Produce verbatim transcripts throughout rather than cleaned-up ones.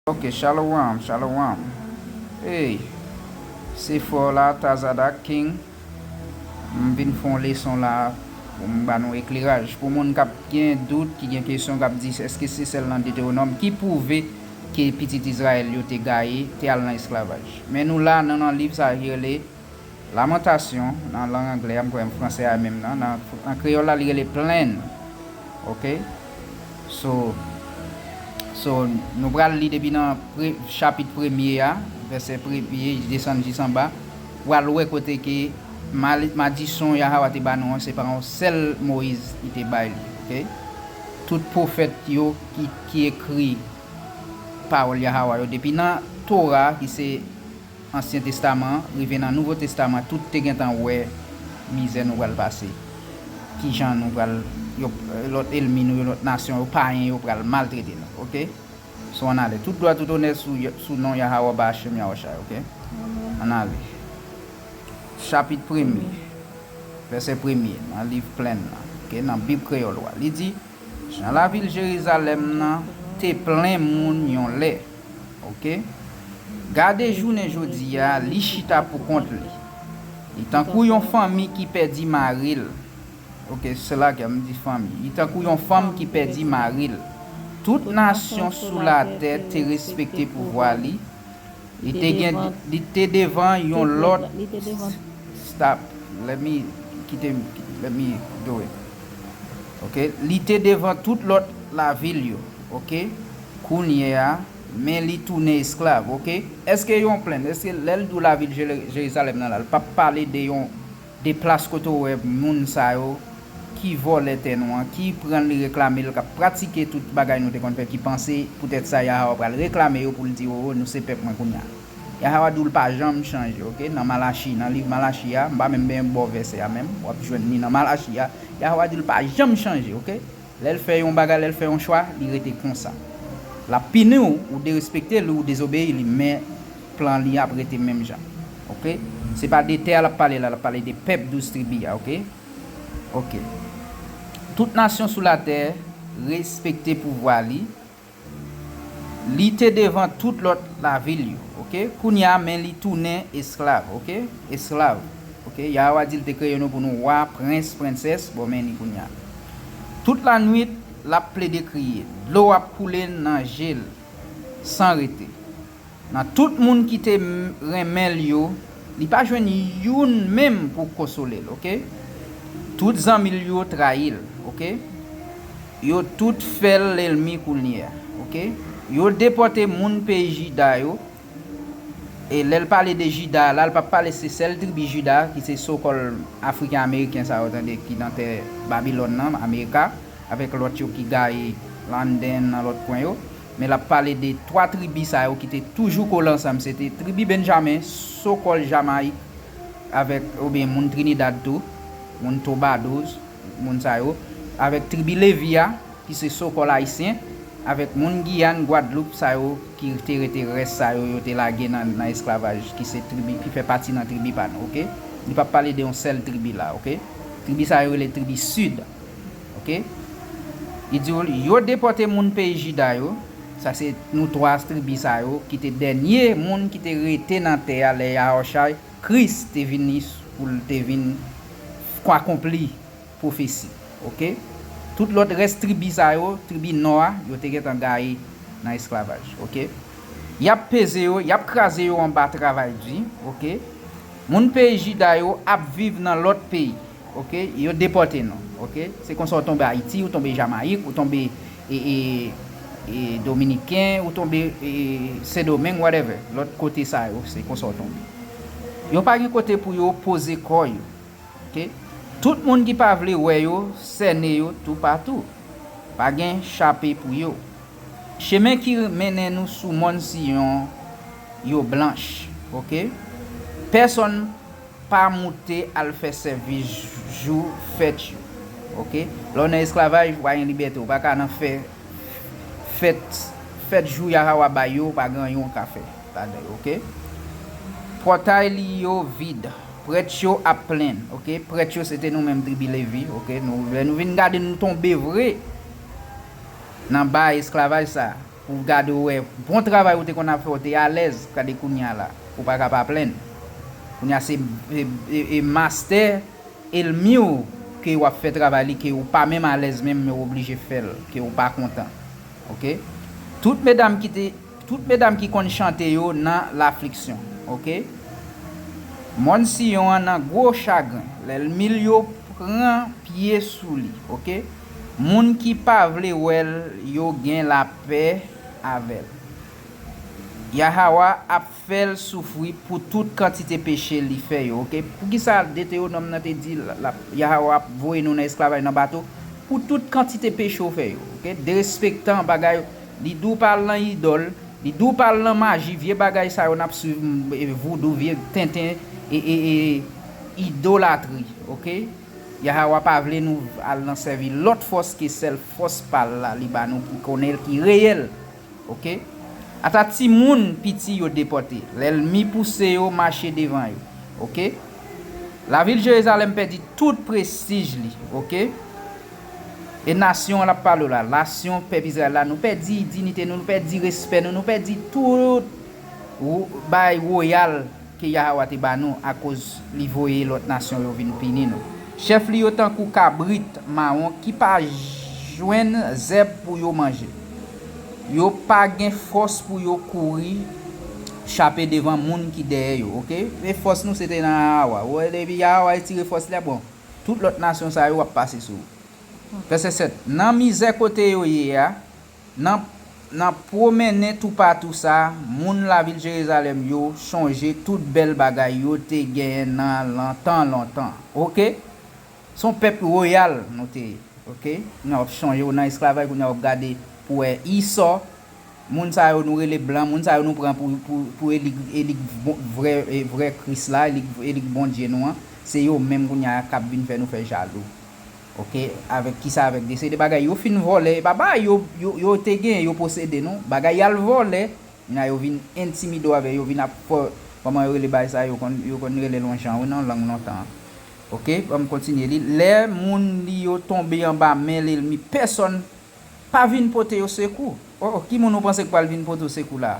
Ok, shalom, shalom. Hey, se frè w la, Tazadak King. M vin fè yon leson la pou m ba nou ekleraj. Pou moun k ap gen dout, ki gen kesyon, k ap di, èske se sèl nan Detewonòm ki pwouve ke pitit Izrayèl yo te gaye, te al nan esklavaj? Men nou la, nan, nan liv sa ki rele Lamantasyon, nan lang anglè a, m kwè fransè a menm nan, nan, nan kreyòl la, li rele Plan. Ok? So, so, nou pral li depi nan pre, chapit premye a, vèsè premye, desann jis anba, w al wè kote ke mali, madisyon Yahawa te ba nou an, se pa yon sèl Moyiz ki te bay li. Ok? Tout pwofèt yo ki, ki ekri pawòl Yahawa yo, depi nan Tora, ki se Ansyen Testaman, rive nan Nouvo Testaman, tout te gentan wè mizè nou pral pase. Kijan nou pral, yo, lòt ènmi nou yo, lòt nasyon yo, payen yo pral maltrete nou, ok? So, ann ale. Tout glwa, tout onè sou, sou non Yahawa Bashim Yahushai, ok? Ann ale. Chapit premye, vèsè premye, nan liv Plan nan, ok? Nan Bib kreyòl ou a. Li di, Jan lavil Jerizalèm nan te plen moun yon lè. Ok? Gade jounen jodi a, li chita pou kont li. Li tankou yon fanmi ki pèdi mari l. Ok, se la ke m di fanmi. Li tankou yon fanm ki pèdi mari l. Tout nasyon sou latè te respekte pouvwa li. Li te gen, li te devan yon lòt. Stop. Let me, kite m, let me do it. Ok? Li te devan tout lòt lavil yo. Ok? Kounye a, men li tounen esklav. Ok? Èske yon plenn, èske lè l di w lavil Jere-, Jerizalèm nan la, l p ap pale de yon de plas kote w wè moun sa yo ki vòlè tè nou an, ki pran li reklame l, k ap pratike tout bagay nou te konn fè, ki panse poutèt sa Yahawa pral reklame yo pou l di, "O, o, nou se pèp mwen kounye a." Yahawa di w l pa janm chanje, ok? Nan Malachi, nan liv Malachi a, m pa menm benyen bò vèsè a menm, w ap jwenn li nan Malachi a. Yahawa di l pa janm chanje, ok? Lè l fè yon bagay, lè l fè yon chwa, li rete konsa. L ap pini w, ou derespekte li, ou dezobeyi li, men plan li ap rete menm jan. Ok? Se pa de tè a l ap pale la, l ap pale de pèp douz tribi a, ok? Ok. Tout nasyon sou latè respekte pouvwa li. Li te devan tout lòt lavil yo, ok? Kounye a, men li tounen esklav, ok? Esklav, ok? Yahawa di l te kreye nou pou nou wa, prens, prensès, bon, men ni kounye a. Tout lannuit, l ap plede kriye. Dlo ap koule nan je l, san rete. Nan tout moun ki te m-, renmen l yo, li pa jwenn youn menm pou konsole l, ok? Tout zanmi l yo trayi l, ok? Yo tout fè l lènmi kounye a, ok? Yo depòte moun peyi Jida yo, e lè l pale de Jida a la, l p ap pale se sèl tribi Jida, ki se so-called Afriken Ameriken sa yo, tande, ki nan tè Babilòn nan, Amerika, avèk lòt yo ki gaye London, nan lòt kwen yo. Men l ap pale de twa tribi sa yo ki te toujou kole ansanm. Se te tribi Benjamen, so-called Jamayik, avèk, oubyen moun Trinidad tou, moun Tobados, moun sa yo, avèk tribi Levi a, ki se so-called Ayisyen, avèk moun Giyàn, Gwadloup, sa yo ki te rete, rès sa yo, yo te lage nan, nan esklavaj, ki se tribi, ki fè pati nan tribi pa nou, ok? Li p ap pale de yon sèl tribi la, ok? Tribi sa yo rele tribi Sid, ok? Li di w, yo depòte moun peyi Jida yo, sa se nou twa tribi sa yo, ki te dènye moun ki te rete nan tè a lè Yahawashi, Kris, te vini pou l te vin akonpli pwofesi, ok? Tout lòt rès tribi sa yo, tribi nò a, yo te gentan gaye nan esklavaj, ok? Y ap peze yo, y ap kraze yo anba travay di, ok? Moun peyi Jida yo ap viv nan lòt peyi, ok? Yo depòte nou, ok? Se konsa w tonbe Ayiti, ou tonbe Jamayik, ou tonbe, e, e, e, Dominiken, ou tonbe, e, Sendomeng, whatever. Lòt kote sa yo, se konsa w tonbe. Yo pa gen kote pou yo poze kò yo. Ok? Tout moun ki pa vle wè yo, sène yo toupatou. Pa gen chape pou yo. Chemen ki mennen nou sou mòn Siyon yo blanch. Ok? Pèsonn pa moute al fè sèvis jou fèt yo. Ok? Lè w nan esklavaj, ou pa gen libète, ou pa ka nan fè fèt, fèt jou Yahawa bay yo, ou pa gen anyen w ka fè ladan yo, ok? Pòtay li yo vid. Prèt yo ap plenn, ok? Prèt yo se te nou menm tribi Levi, ok? Nou, lè nou vin gade, nou tonbe vre nan ba esklavaj sa. Ou gade, ou wè bon travay ou te konn ap fè, ou te alèz, gade kounye a la, ou pa ka pa plenn. Kounye a se e, e, e mastè elmi w ke w ap fè travay li, ke ou pa menm alèz menm, men w oblije fè l, ke ou pa kontan. Oke? Tout medam ki te, tout medam ki konn chante yo nan lafliksyon. Oke? Mòn Siyon an nan gwo chagren, lènmi l yo pran pye sou li. Oke? Moun ki pa vle wè l yo gen lapè avè l. Yahawa ap fè l soufri pou tout kantite peche li fè yo, oke? Poukisa Detewonòm nan te di l, l ap, Yahawa ap voye nou nan esklavaj nan bato? Pou tout kantite peche w fè yo, oke? Derespektan bagay, li di w pa al nan idòl, li di w pa al nan maji, vye bagay sa yo n ap swiv, m, e, voudou, vye tenten, e, e, e, idolatri, oke? Yahawa pa vle nou al nan sèvi lòt fòs ke sèl fòs pa l la li ba nou, ki konnen l, ki reyèl. Oke? Ata timoun piti yo depòte. Lènmi pouse yo mache devan yo. Oke? Lavil Jerizalèm pèdi tout prestij li. Oke? E nasyon an l ap pale w la, nasyon pèp Izrayèl la, nou pèdi dinite nou, nou pèdi respè nou, nou pèdi tout wo-, bagay woyal ke Yahawa te ba nou, akoz li voye lòt nasyon yo vin pini nou. Chèf li yo tankou kabrit mawon ki pa jwenn zèb pou yo manje. Yo pa gen fòs pou yo kouri chape devan moun ki dèyè yo, oke? E fòs nou se te nan Yahawa. Ou wè, depi Yahawa retire fòs li a, bon, tout lòt nasyon sa yo ap pase sou ou. Vèsè sèt, nan mizè kote yo ye a, nan, nan pwomennen toupatou sa, moun lavil Jerizalèm yo chonje tout bèl bagay yo te genyen nan lontan, lontan. Oke? Se yon pèp woyal nou te ye. Oke? Kounye a w ap chonje, w nan esklavaj, kounye a w ap gade pou wè Isò. Moun sa yo nou rele blan, moun sa yo nou pran pou, pou, pou elik, elik bon, vrè, e, vrè Kris la, elik, elik Bondye nou an. Se yo menm kounye a k ap vin fè nou fè jalou. Oke? Avèk kisa? Avèk de seri de bagay yo fin vòlè. E pa bagay yo, yo, yo te genyen, yo posede, non. Bagay y al vòlè, kounye a yo vin entimide w avè yo, vin ap fè, kòman yo rele bagay sa, yo konn, yo konn rele l yon jan, wi, nan lang lontan an. Oke? Ban m kontinye li. Lè moun li yo tonbe anba men lènmi, pèsòn pa vin pote yo sekou. O, o, ki moun ou panse k pral vin pote w sekou la?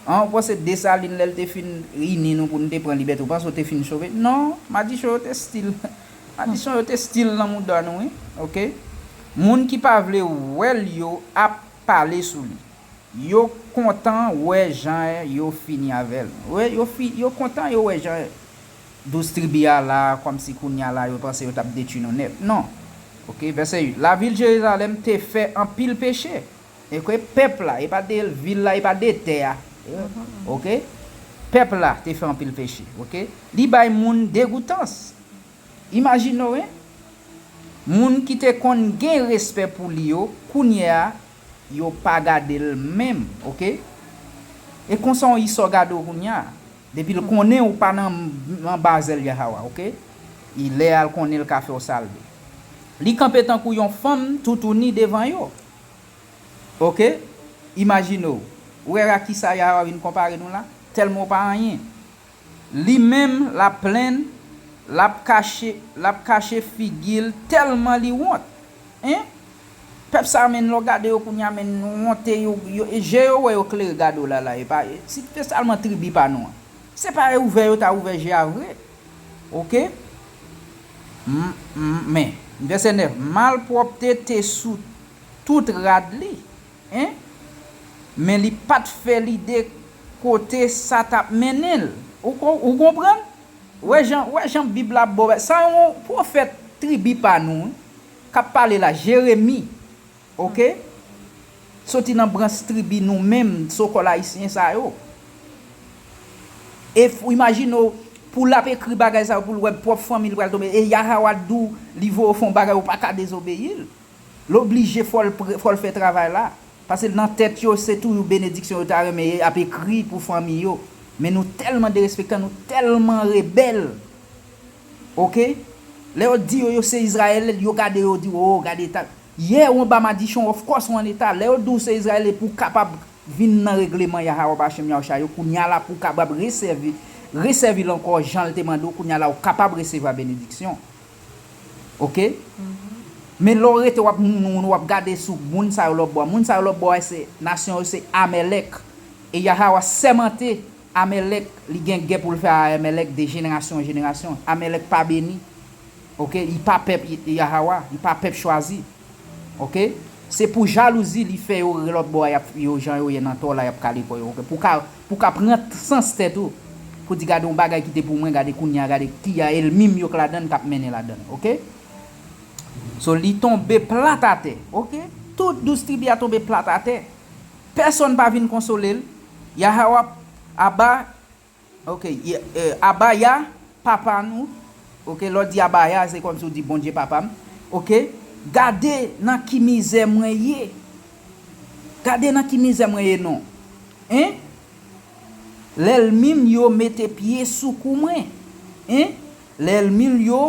An, ou panse Desalin, lè l te fin ini nou pou nou te pran libète, ou panse w te fin sove? Non, madichon yo te still. Madichon yo te still nan mouda nou, wi. Oke? Moun ki pa vle wè l yo ap pale sou li. Yo kontan wè jan yo fini avè l. Wè, yo fi, yo kontan yo wè jan douz tribi a la, kòmsi kounye a la, yo panse yo t ap detwi nou nèt. Non. Oke, vèsè uit. Lavil Jerizalèm te fè anpil peche. E ke pèp la, e pa de vil la, e pa de tè a. Oke? Pèp la te fè anpil peche. Oke? Li bay moun degoutans. Imajine w, wi. Moun ki te konn gen respè pou li yo, kounye a, yo pa gade l menm, oke? E konsa yon Isò gade w kounye a. Depi l konnen ou pa nan, nan anba zèl Yahawa, oke? E lè a l konnen l ka fè w sa l vle. Li kanpe tankou yon fanm toutouni devan yo. Oke? Imajine w. Ou wè a kisa Yahawa vin konpare nou la? Tèlman w pa anyen. Li menm, l ap plenn, l ap kache, l ap kache figi l tèlman li wont. Hein? Pèp sa a, menn, lè w gade yo kounye a, menn, nou wonte, yo, yo, e je yo wè yo klere gade w la, la, e pa, e, si te sèlman tribi pa nou an. Se pa ouvè yo ta ouvè je a vre. Oke? M, m, men, vèsè nèf, malpwòpte te sou tout rad li. Hein? Men li pa t fè lide kote sa t ap mennen l. Ou ko-, ou konprann? Wè jan, wè jan Bib la ap ba w, sa yon pwofèt tribi pa nou, wi, k ap pale la, Jeremi. Oke? Soti nan branch tribi nou menm, sokòl ayisyen sa yo. E f-, imajine w, pou l ap ekri bagay sa yo, pou l wè pwòp fanmi l pral tonbe, e Yahawa di w, li voye w fè yon bagay, ou pa ka dezobeyi l. L oblije fò l pre-, fò l fè travay la. Paske nan tèt yo, se toujou benediksyon yo ta renmen ap ekri pou fanmi yo. Men nou tèlman derespektan, nou tèlman rebèl. Oke? Lè yo di yo, yo se Izrayèl, yo gade yo, yo di, "O, gade eta." Yeah, ou anba madichon, of course, ou an eta. Lè yo di w se Izrayèl, e pou w kapab vin nan regleman Yahawa Bachem Yahusha yo, kounye a la, pou w kapab resèvi, resèvi l ankò, jan l te mande w, kounye a la, ou kapab resevwa benediksyon. Oke? Men lè w rete w ap moun, moun, w ap gade sou moun sa yo lòtbò a. Moun sa yo lòtbò a, se nasyon yo, se Amèlèk. E Yahawa sèmante Amèlèk, li gen gè pou l fè a Amèlèk de jenerasyon an jenerasyon. Amèlèk pa beni. Oke, li pa pèp Yahawa, li pa pèp chwazi. Oke? Se pou jalouzi li fè yo lòtbò a, y ap, yo jan yo ye nan tò la, y ap kale kò yo. Oke? Pou ka, pou ka pran sans tèt ou. Pou di gade yon bagay ki te pou mwen, gade kounye a, gade ki a ènmi m yo k ladann, k ap mennen ladann. Oke? So, li tonbe plat atè. Oke? Tout douz tribi a tonbe plat atè. Pèsonn pa vin konsole l. Yahawa aba, oke, aba ya, papa nou. Oke, lè w di aba ya, se kòmsi w di Bondye papa m. Oke? Gade nan ki mizè mwen ye. Gade nan ki mizè mwen ye non. Hein? Lènmi m yo mete pye sou kou mwen. Hein? Lènmi l yo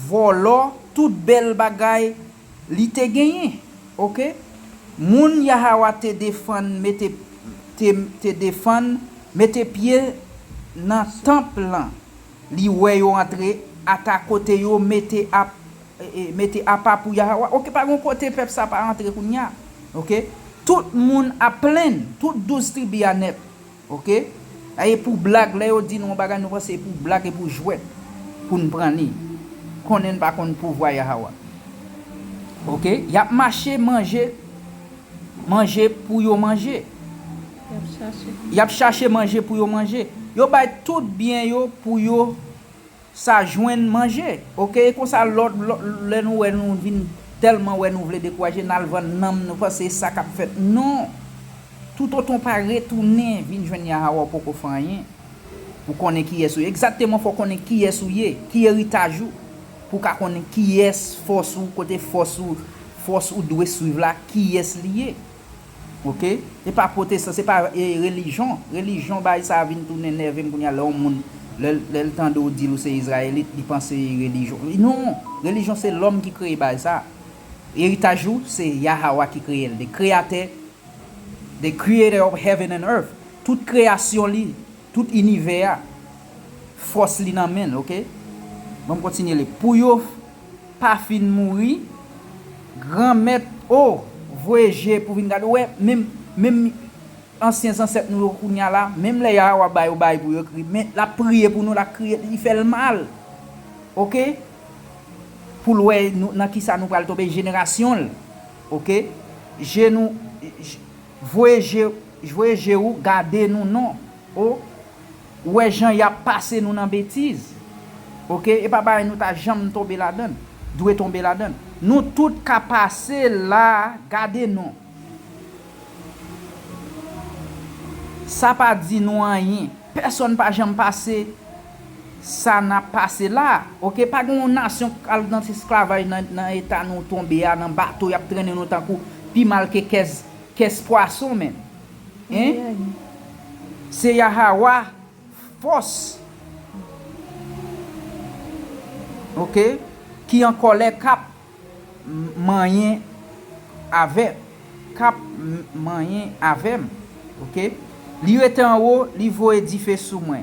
vòlò tout bèl bagay li te genyen. Oke? Moun Yahawa te defann mete, te, te defann mete pye nan tanp lan. Li wè yo antre ata kote yo mete ap, e, e, mete apa pou Yahawa. Oke, pa gen kote pèp sa pa antre kounye a. Oke? Tout moun ap plenn, tout douz tribi a nèt. Oke? Sa e pou blag, lè yo di nou yon bagay, nou panse e pou blag e pou jwèt pou n pran li. Konnen n pa konn pouvwa Yahawa. Oke? Y ap mache manje, manje pou yo manje. Y ap chache. Y ap chache manje pou yo manje. Yo bay tout byen yo pou yo sa jwenn manje. Oke, e konsa lòt, lòt, lè nou wè nou vin tèlman wè nou vle dekouraje, n al vann nanm nou, panse e sa k ap fèt. Non. Toutotan w pa retounen vin jwenn Yahawa, w poko fè anyen pou konnen kiyès ou ye. Egzakteman, fò w konnen kiyès ou ye, ki eritaj ou, pou w ka konnen kiyès fòs ou, kote fòs ou, fòs ou dwe swiv la, kiyès li ye. Oke? E pa pwotestan, se pa, e, relijyon. Relijyon, bagay sa a vin tounen nève m kounye a, lè yon moun, lè, lè l tande w di l ou se Izrayelit, li panse e relijyon. Non! Relijyon se lòm ki kreye bagay sa a. Eritaj ou, se Yahawa ki kreye l. The creator, the creator of heaven and earth. Tout kreyasyon li, tout inivè a, fòs li nan men l, oke? Ban m kontinye li. Pou yo pa fin mouri, Granmèt, o, voye je pou vin gade. Ou wè, menm, menm ansyen zansèt nou yo kounye a la, menm lè Yahawa ba yo bagay pou yo ekri, men l ap priye pou nou, l ap kriye, li fè l mal. Oke? Pou l wè nou, nan kisa nou pral tonbe, jenerasyon l. Oke? Je nou, j-, voye je, voye je ou gade nou non. O, ou wè jan y ap pase nou nan betiz. Oke? E pa bagay nou ta janm tonbe ladann, dwe tonbe ladann. Nou tout ka pase la, gade non. Sa pa di nou anyen. Pèsonn pa janm pase sa n ap pase la. Oke? Pa gen yon nasyon k al nan esklavaj nan, nan eta nou tonbe a, nan bato y ap trennen nou tankou pi mal ke kès, kès pwason menm. Hein? Ayayay. Se Yahawa fòs. Oke? Ki an kòlè k ap m-, manyen avè, k ap m-, manyen avè m. Oke? Li rete anwo, li voye dife sou mwen.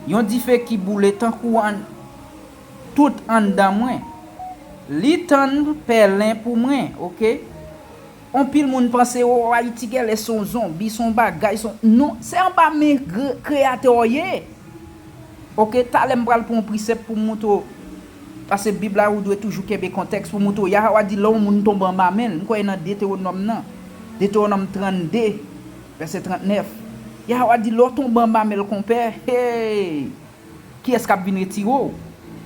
Yon dife ki boule tankou an, tout anndan mwen. Li tann pèlen pou mwen, oke? Anpil moun panse, o, Ayiti genlè se yon zonbi, se yon bagay, se yon, non, se anba men gr-, Kreyatè w ye. Oke, talè m pral pran yon presèp pou m montre w, paske Bib la, ou dwe toujou kenbe kontèks pou montre w. Yahawa di, lè yon moun tonbe anba men l, m kwè e nan Detewonòm nan, Detewonòm trannde, vèsè trannèf. Yahawa di, lè w tonbe anba men l, konpè, hey! Kiyès k ap vin retire w?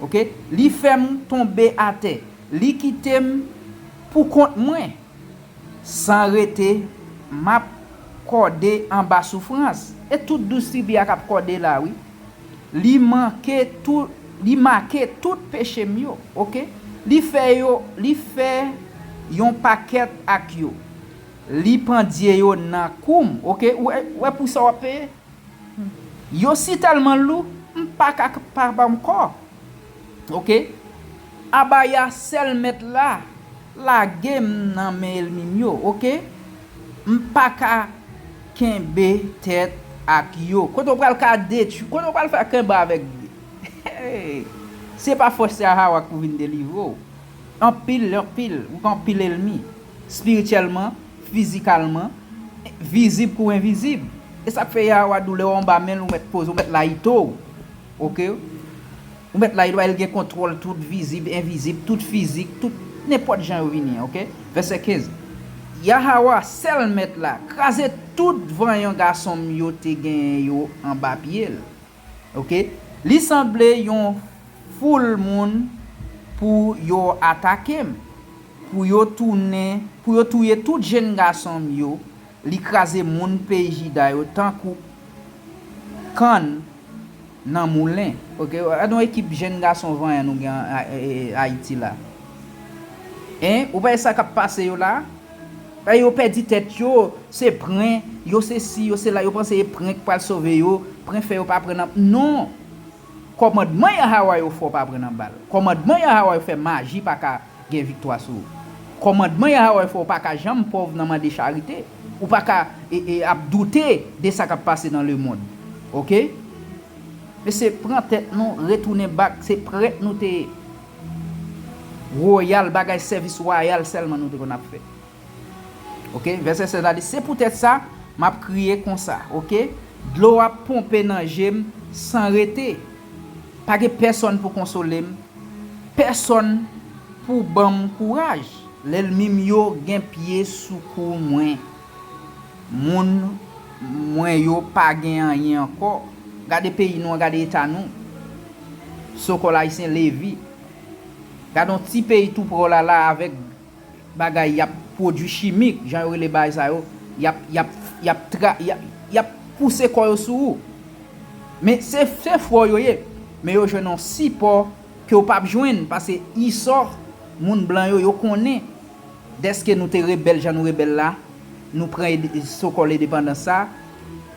Oke? Li fè m tonbe atè. Li kite m pou kont mwen. San rete, m ap kòde anba soufrans. E tout douz tribi a k ap kòde la, wi. Li manke tout, li make tout peche m yo, oke? Li fè yo, li fè yon pakèt ak yo. Li pandye yo nan kou m, oke? Ou wè, ou wè pou sa w ap peye? Yo si tèlman lou, m pa ka, pa ban m kò. Oke? Abaya sèl mèt la, lage m nan men ènmi m yo, oke? M pa ka kenbe tèt ak yo. Kote w pral ka detwi, kote w pral fè kenbe avèk li? Se pa fòs Yahawa k pou vin delivre w. Anpil, anpil, ou gen anpil ènmi. Espirityèlman, fizikalman, vizib kou envizib. E sa k fè Yahweh di w lè w anba men l, ou mèt poze, ou mèt layite w. Oke? Ou mèt layite w, li gen kontwòl tout vizib, envizib, tout fizik, tout nenpòt jan yo vini an, oke? Vèsè kenz. Yahweh, sèl Mèt la, kraze tout vanyan gason m yo te genyen yo anba pye l. Oke? Li sanble yon foul moun pou yo atake m, pou yo tounen, pou yo touye tout jenn gason m yo. Li kraze moun peyi Jida yo tankou kann nan moulen. Oke, gade yon ekip jenn gason vanyan nou gen an, a, e, e, Ayiti la. Hein? Ou pa wè sa k ap pase yo la? Yo pèdi tèt yo, se pran, yo se si, yo se la, yo panse e pran k pral sove yo, pran fè yo pa pran nan, non! Kòmandman Yahweh yo fè w pa pran nan bal. Kòmandman Yahweh yo fè maji pa ka gen viktwa sou ou. Kòmandman Yahweh yo fè w pa ka janm pòv nan mande charite. Ou pa ka e, e, ap doute de sa k ap pase nan lemonn. Oke? Mesye, pran tèt nou, retounen bak, se prèt nou te ye. Woyal, bagay sèvis wayal sèlman nou te konn ap fè. Oke, vèsè sèz la di, se poutèt sa, m ap kriye konsa, oke? Dlo ap ponpe nan je m san rete. Pa gen pèsonn pou konsole m, pèsonn pou ban m kouraj. Lènmi m yo gen pye sou kou mwen. Moun mwen yo pa gen anyen ankò. Gade peyi nou an, gade eta nou. Sokòl ayisyen, Levi. Gade yon ti peyi tou pre w la la avèk bagay y ap pwodui chimik, jan yo rele bagay sa yo, y ap, y ap, y ap tra, y ap, y ap pouse kò yo sou ou. Men se, se frè w yo ye, men yo jwenn yon sipò ke w p ap jwenn, paske Esau, moun blan yo, yo konnen dèske nou te rebèl jan nou rebèl la, nou pran ede, sokòl endepandans sa,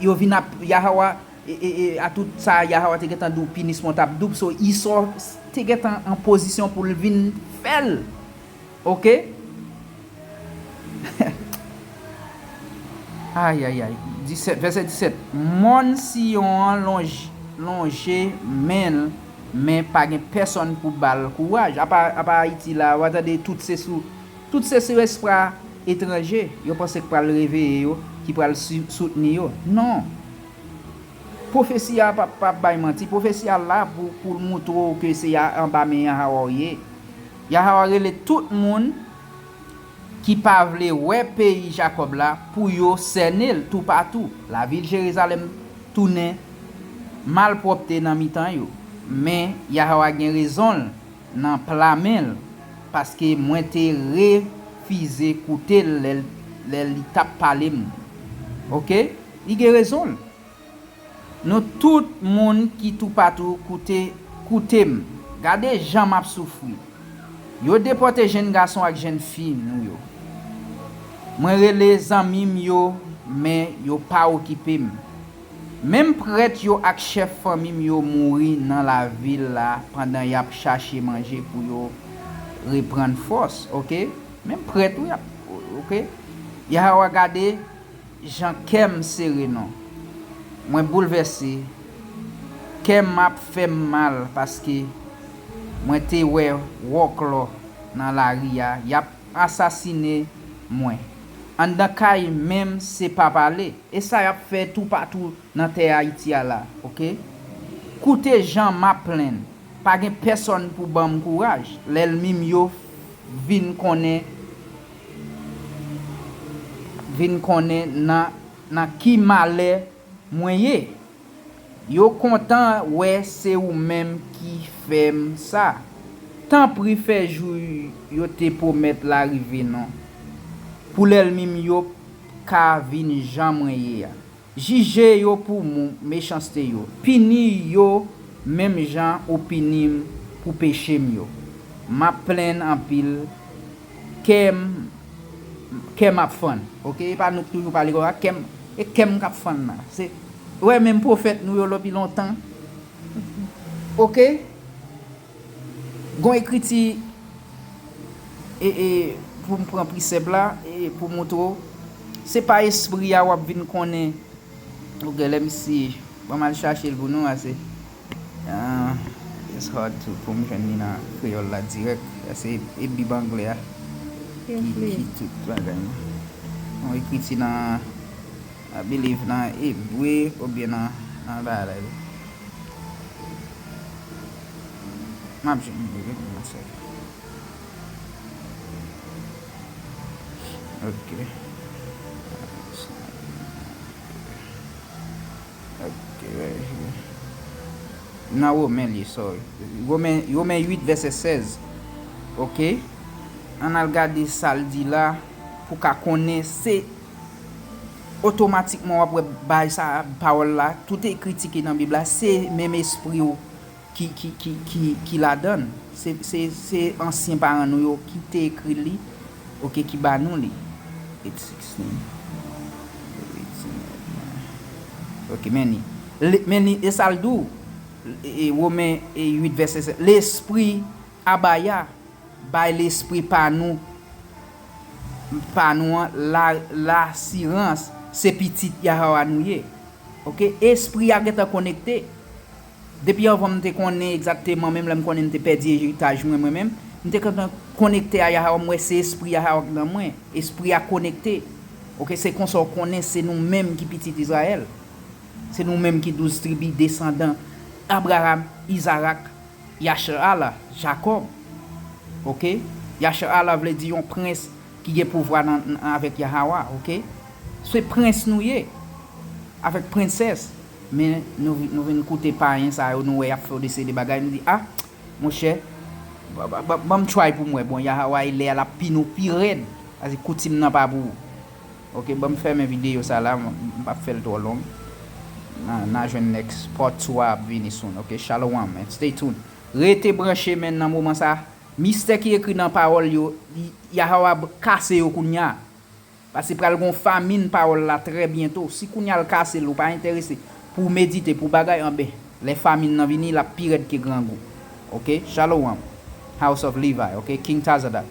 yo vin ap, Yahweh, e, e, e, a tout sa, Yahweh te gentan di w pinisman w t ap doub, so Esau te gentan an pozisyon pou l vin fè l. Oke? Ay, ay, ay. Disèt, vèsè disèt. Mòn Siyon an lonj, lonje men l, men pa gen pèsonn pou ba l kouraj. Apa, apa Ayiti la, w a tande tout se sou, tout se sou espwa etranje. Yo panse k pral reveye yo, ki pral si, soutni yo. Non. Pwofesi a p ap, p ap bay manti. Pwofesi a la pou, pou l moutre w ke se ya, anba men Yahweh w ye. Yahweh rele tout moun ki pa vle wè peyi Jakòb la pou yo sène l toupatou. Lavil Jerizalèm tounen malpwòpte nan mitan yo. Men Yahweh gen rezon l nan pla men l, paske mwen te refize koute l lè, lè li t ap pale m. Oke? Li gen rezon l. Nou tout moun ki toupatou koute, koute m. Gade jan m ap soufri. Yo depòte jenn gason ak jenn fi nou yo. Mwen rele zanmi m yo, men yo pa okipe m. Menm prèt yo ak chèf fanmi m yo mouri nan lavil la pandan y ap chache manje pou yo reprann fòs, oke? Menm prèt, wi, ap, oke? Yahweh gade jan kè m sere non. Mwen boulvèse, kè m ap fè m mal paske mwen te wè wòklò nan lari a, y ap asasine mwen. Anndan kay menm se pa pale. E sa y ap fè toupatou nan tè Ayiti a la, oke? Koute jan m ap plenn. Pa gen pèsonn pou ban m kouraj. Lènmi m yo vin konnen, vin konnen nan, nan ki malè mwen ye. Yo kontan wè se ou menm ki fè m sa. Tanpri fè jou yo te pwomèt la rive non. Pou lènmi m yo ka vin jan mwen ye a. Jije yo pou mou, mechanste yo. Pini yo menm jan ou pini m pou peche m yo. M ap plenn anpil, kè m, kè m ap fann. Oke, e pa nou k toujou pale konsa, kè m, e kè m k ap fann la. Se, ou wè menm pwofèt nou yo depi lontan. Oke? Gon ekriti, e, e, pou m pran presèp la, e pou moutre w, se pa espri a w ap vin konnen. Ou genlè misye, ban m al chache l pou nou, ase. Ah, It's hard to pou m jwenn li nan kreyòl la dirèk. Se e bib anglè a ki, ki tout bagay nan. Yon ekriti nan, I believe, nan ebre oubyen nan, nan bagay la. M ap jwenn li, give me one second. Ok. Ok, right here. Nan Women li, sorry. Women, Women uit vèsè sèz. Ok? Ann al gade sa l di la pou ka konnen se otomatikman w ap wè bay sa, pawòl la, tout ekriti ki nan Bib la, se menm espri w ki, ki, ki, ki, ki ladan l. Se, se, se ansyen paran nou yo ki te ekri li, ok, ki ba nou li. Eight sixteen. Ok, men li. Men li, e sa l di w, e, e, Women e uit vèsè sèt, lespri abaya bay lespri pa nou, pa nou an, la, lasirans, se pitit Yahweh nou ye. Ok? Espri a gentan konekte. Depi anvan m te konnen egzakteman, menm lè m konnen m te pèdi eritaj mwen, mwen menm, m te kontan konekte a Yahweh, m wè se espri Yahweh nan mwen. Espri a konekte. Ok, se konsa w konnen se nou menm ki pitit Izrayèl. Se nou menm ki douz tribi, desandan Abraram, Izarak, Yasher Allah, Jakòb. Ok? Yasher Allah vle di yon prens ki gen pouvwa nan, nan, avèk Yahweh, ok? Se prens nou ye, avèk prensès. Men nou, vi- nou vin koute payen sa yo, nou wè y ap fè w de seri de bagay, nou di, ah, monchè, ba- ba- ba- ban m try pou m wè. Bon, Yahweh, lè a l ap pini w pi rèd. Pase koutim nan pa pou ou. Ok, ban m fèmen videyo sa la, m m p ap fè l twò long. N a, n a jwenn next part two a ap vini soon, ok? Shalom, man. Stay tuned. Rete branche, men nan moman sa, mistè ki ekri nan pawòl yo, y- Yahweh ap kase yo kounye a. Pase pral gon famin pawòl la trè byento. Si kounye a l kase l, ou pa enterese pou w medite, pou bagay, anben, lè famin nan vini, l ap pi rèd ke grangou. Ok? Shalom. House of Levi, ok? King Tazadak.